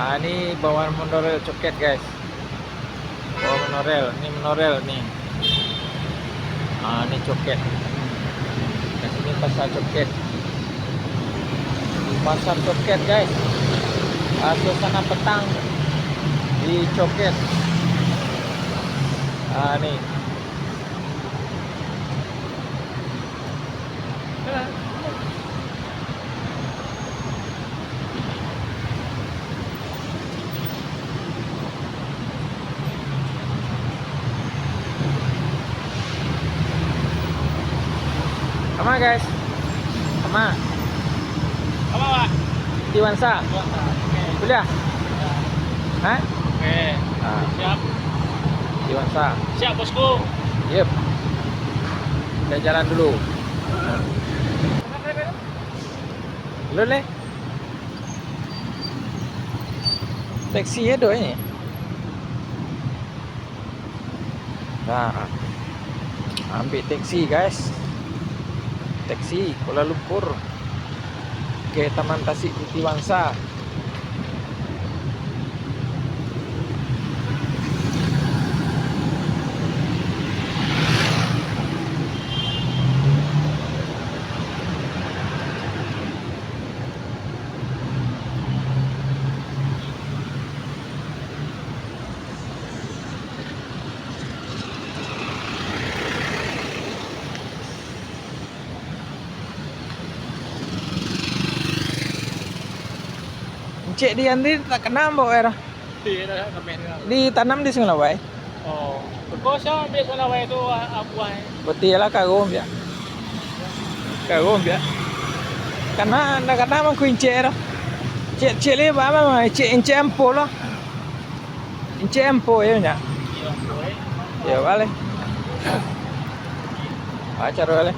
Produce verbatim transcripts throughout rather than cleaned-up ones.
Ah, ni bawah monorel Coket, guys. Bawah monorel, ni monorel ni. Ah, ni Coket. Kat sini pasar Coket. Pasar Coket, guys. Ah, suasana petang di Coket. Ah, ni. Sama, guys. Sama. Apa, Pak? Tiwansa. Tiwansa. Oke. Kuliah? Ya. Hah? Oke. Ah. Siap. Tiwansa. Siap, Bosku. Yep. Kita jalan dulu. Lu, Le? Taksi ado ni. Nah, ambiak taksi, guys. Taksi Kuala Lumpur ke Taman Tasik Titiwangsa. Encik di Andri tak kena ambo, eh, dah. Di tanam di Sungai Labai. Oh, beko sia ambiak Sungai Labai tu, ah, buah, eh? Berarti lah karo ambiak. Karo ambiak. Karena nak kena mangko encik dah. Cik, cik le, apa, encik, encik ampo lah. Encik ampo ya, nyak? Iya, ampo, eh. Ya, balik. Ah, caro balik.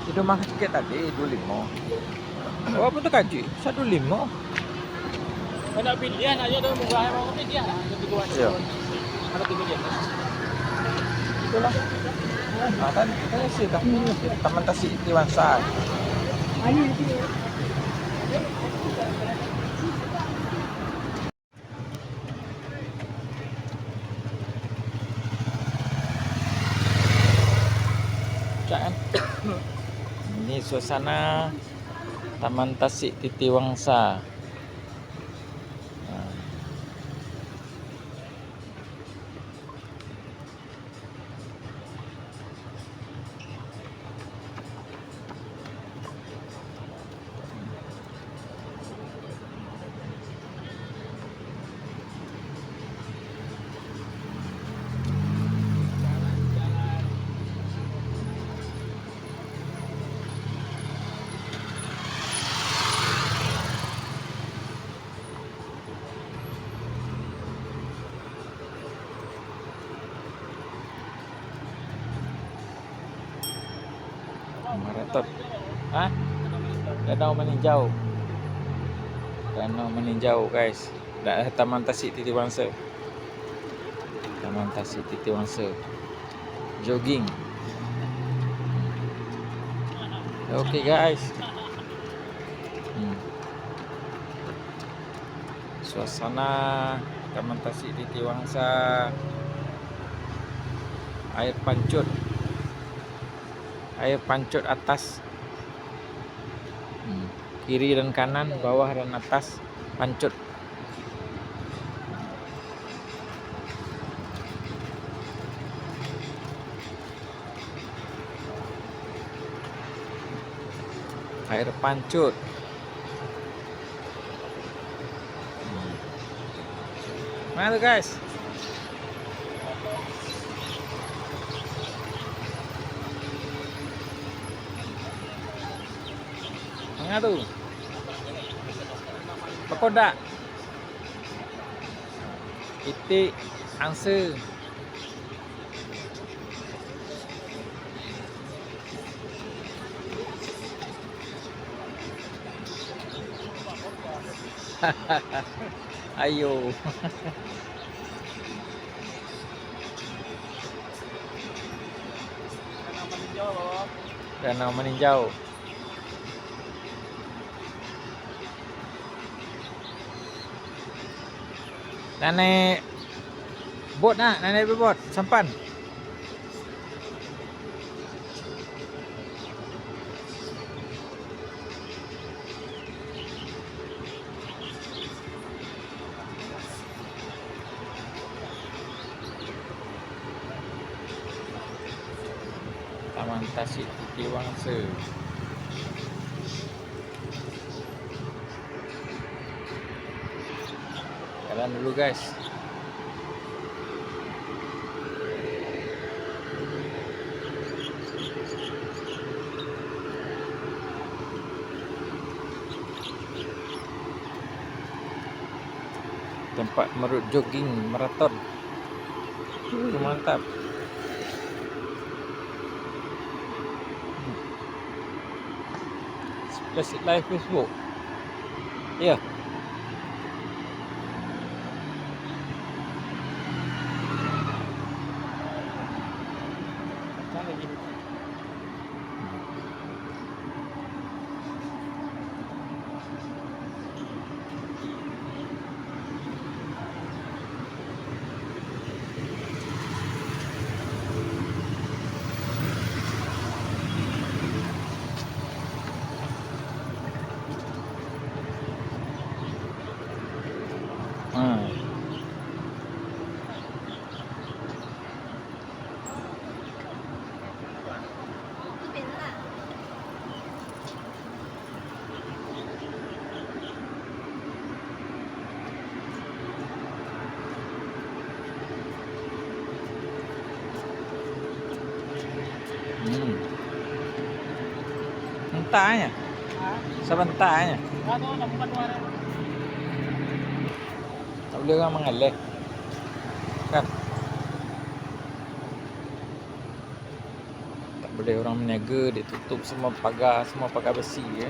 Itu mah sikit tadi, dua limo. Oh, apa tu kaji? Satu limo. Nak pilihan aja tu, murah emang, pilihan lah. Ada tiga macam. Iya. Ada tiga jenis. Itulah. Ah, kan, kan isi dah. Taman Tasik Tiwansa. Cak, kan? Ini suasana Taman Tasik Titiwangsa. Nah. Maratot. Hah? Danau Maninjau. Danau Maninjau, guys. Da-, Taman Tasik Titiwangsa. Taman Tasik Titiwangsa. Jogging. Oke, guys. Hmm. Suasana Taman Tasik Titiwangsa. Air pancut. Air pancut atas. Hmm. Kiri dan kanan, bawah dan atas, pancut. Air pancut. Mana tu, guys? Mana tu? Bakodak. Itik angsa. Ayo. Danau Maninjau. Nak naik bot nak, nak naik bot, sampan. Taman Tasik Titiwangsa. Jalan dulu, guys. Tempat Marut jogging maraton. Uh, mantap. Flashlight Facebook. Iya. Hmm. Hmm. Entah nyo. Hah? Sabanta nyo. Nggak tahu, nggak buka suara. Tak boleh orang mangaleh. Kan? Tak boleh orang maniaga, ditutup semua pagar, semua pagar besi, ya.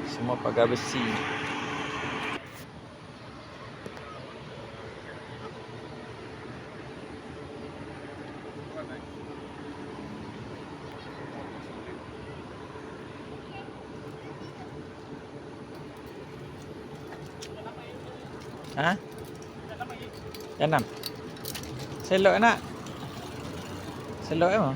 Semua pagar besi. Ha? Enam. Selok nak. Selok emang.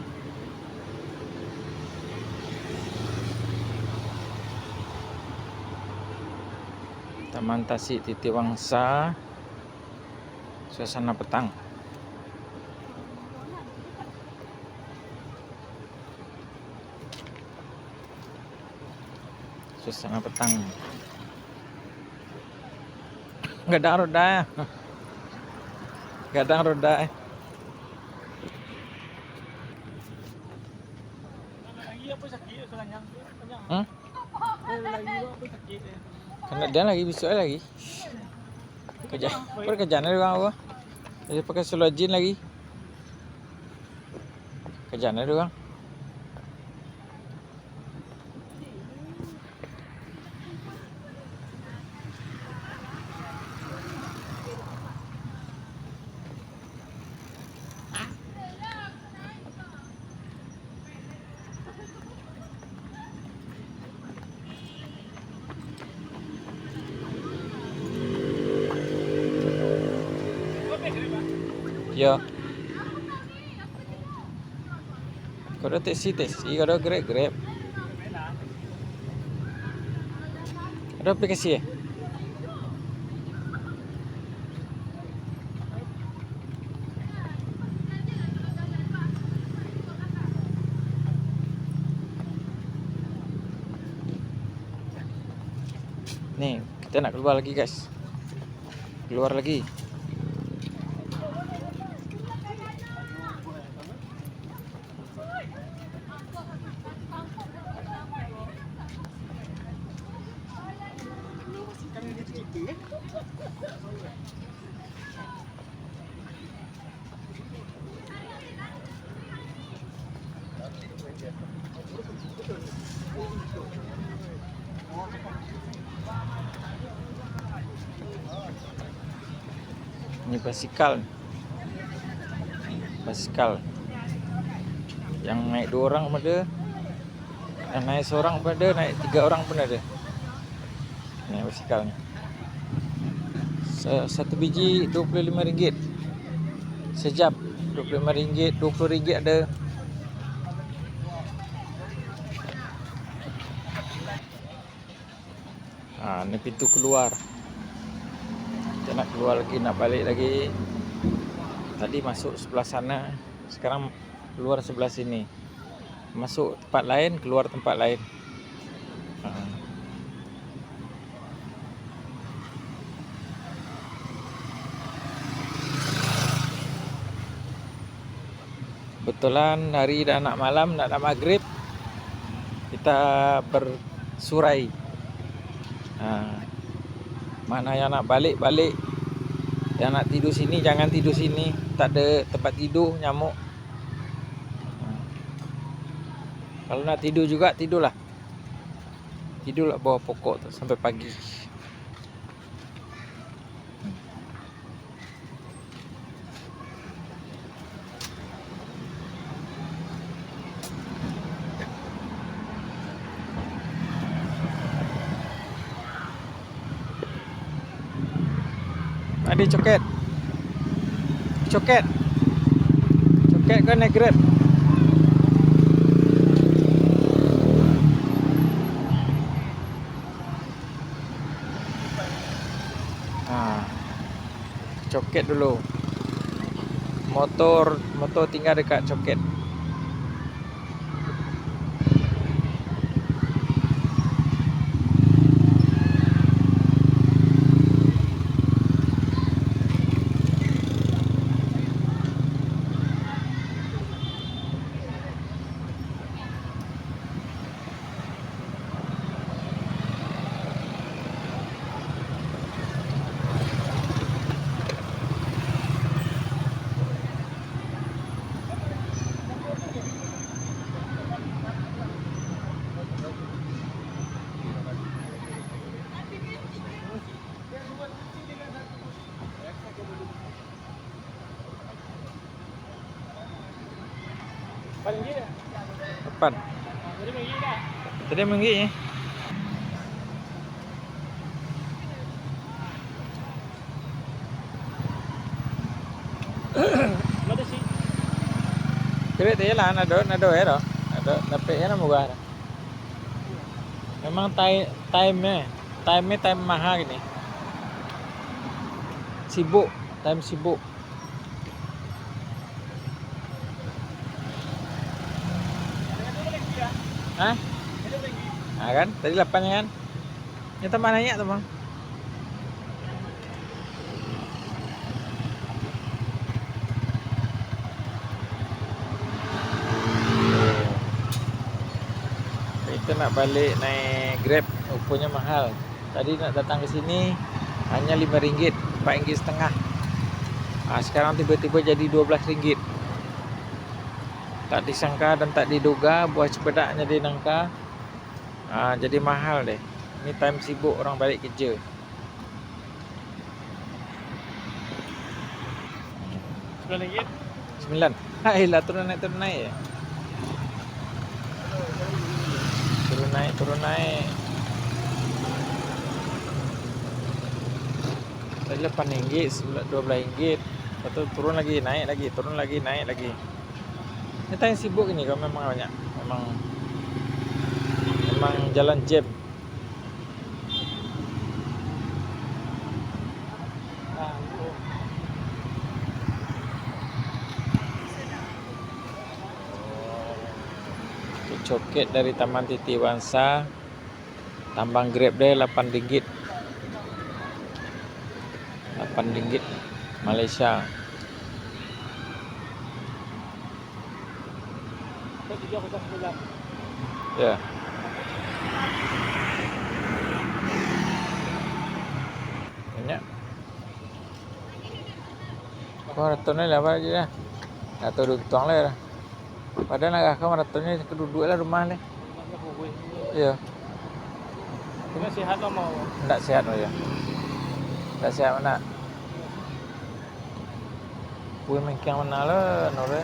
Taman Tasik Titiwangsa. Suasana petang. Suasana petang. Gadang roda. Gadang roda. Hmm? Kena dia lagi, besok lagi. Kerja, apa kerjaan ada orang apa? Dia pakai seluar jin lagi. Kerjaan ada orang. Yo. Kalau taksi, taksi. Kalau Grab, Grab. Ada aplikasi, eh? Nih, kita nak keluar lagi, guys. Keluar lagi. Ini basikal. Basikal. Yang naik dua orang ada. Naiak surang pun ado, naiak tigo urang pun ado. Naiak basikal ni. Sa-, satu biji dua puluah limo ringgit. Sajam dua puluah limo ringgit, dua puluah ringgit ado. Ha, ni pintu kalua. Kito nak kalua lagi, nak baliak lagi. Tadi masuk sabalah sano, sakarang kalua sabalah sini. Masuk tampat lain, kalua tampat lain. Ha. Kebetulan hari dah nak malam, nak, nak magrib, kita bersurai. Ha. Mana yang nak baliak, baliak. Yang nak tidur sini, jangan tidur sini. Tak ada tempat tidur, nyamuk. Ha. Kalau nak tidur juga, tidurlah. Tidurlah bawah pokok tu sampai pagi. Adi coket. Coket. Coket kan naik Grab. Ha. Coket dulu. Motor, motor tinggal dekat coket. Apan? Tadi minggu ni. Tapi tu je lah, nado, nado je tu. Nado, dapek je lah murah tu. Memang time, time eh. Time ni time maha kini. Sibuk, time sibuk. Hah? Ah, kan? Tadi lapan kan? Nyo tambah naiak tu, Bang. Itu nak baliak naik Grab, ruponyo mahal. Tadi nak datang ka sini, hanyo limo ringgit, ampek ringgit satangah. Ah, sakarang tibo-tibo jadi duo baleh ringgit. Tak disangka dan tak diduga, buah cupedak jadi nangka. Ah, jadi mahal deh. Ni time sibuk, urang baliak kerjo. Sambilan ringgit. Sambilan. Hai lah, turun naiak, turun naiak. Turun naiak, turun naiak. Tadi lapan ringgit, sambilan, duo baleh ringgit. Lepas tu turun lagi, naiak lagi, turun lagi, naiak lagi. Ni time sibuk ini, kalau memang banyak. Memang, memang jalan jam. Coket dari Taman Titi Bansa, tambang Grab deh, lapan ringgit. Lapan ringgit Malaysia. Ya. Banyak. Kau maraton ni lah, apa lagi lah? Tak tahu duit tuang lah. Padahal nak kau maraton ni, keduduak lah rumah ni. Iya. Ndak sehat lah mau. Ndak sehat lah, ya. Ndak sehat mana? Wih, mengkeng mana lah, Nore.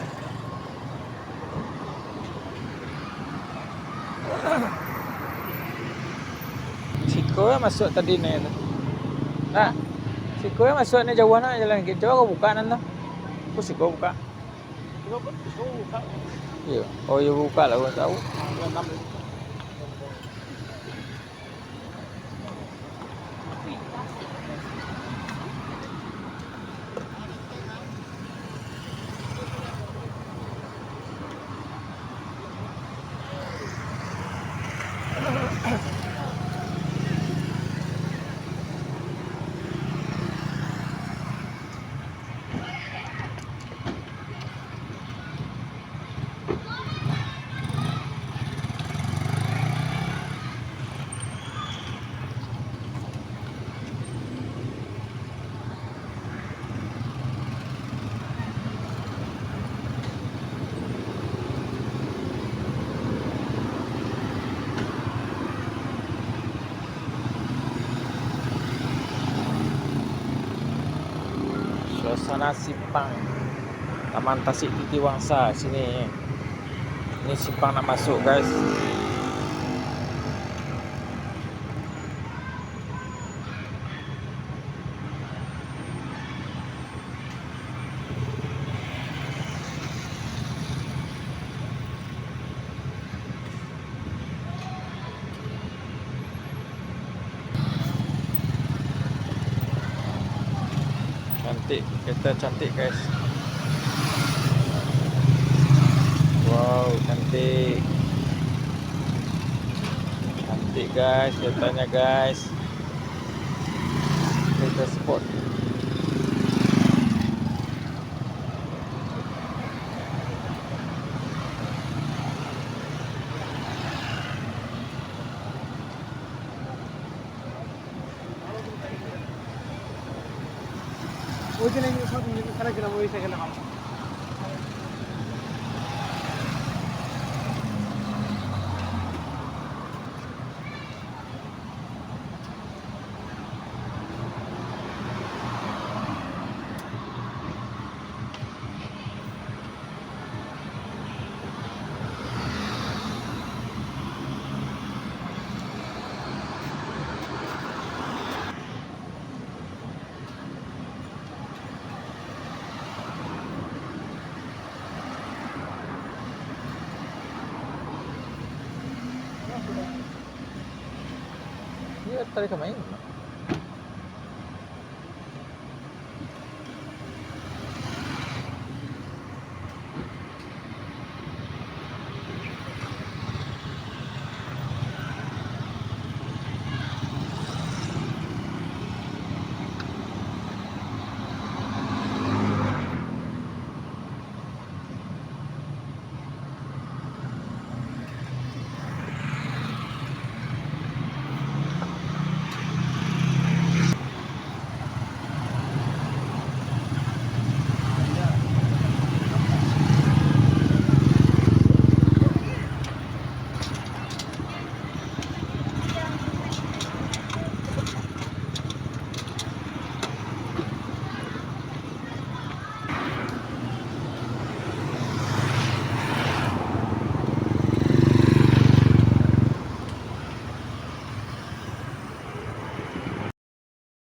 Siko lah masuak tadi ni tu. Nah, siko lah masuak ni jauah nak jalan kito, aku buka nan tu. Aku siko buka. Iyo. Oh, iyo buka lah, aku tahu. Suasana simpang Taman Tasik Titiwangsa sini. Ini simpang nak masuk, guys. Cantik, kereta cantik, guys. Wow, cantik. Cantik, guys, keretanya, guys. Kereta sport. Iyo, tadi ka main.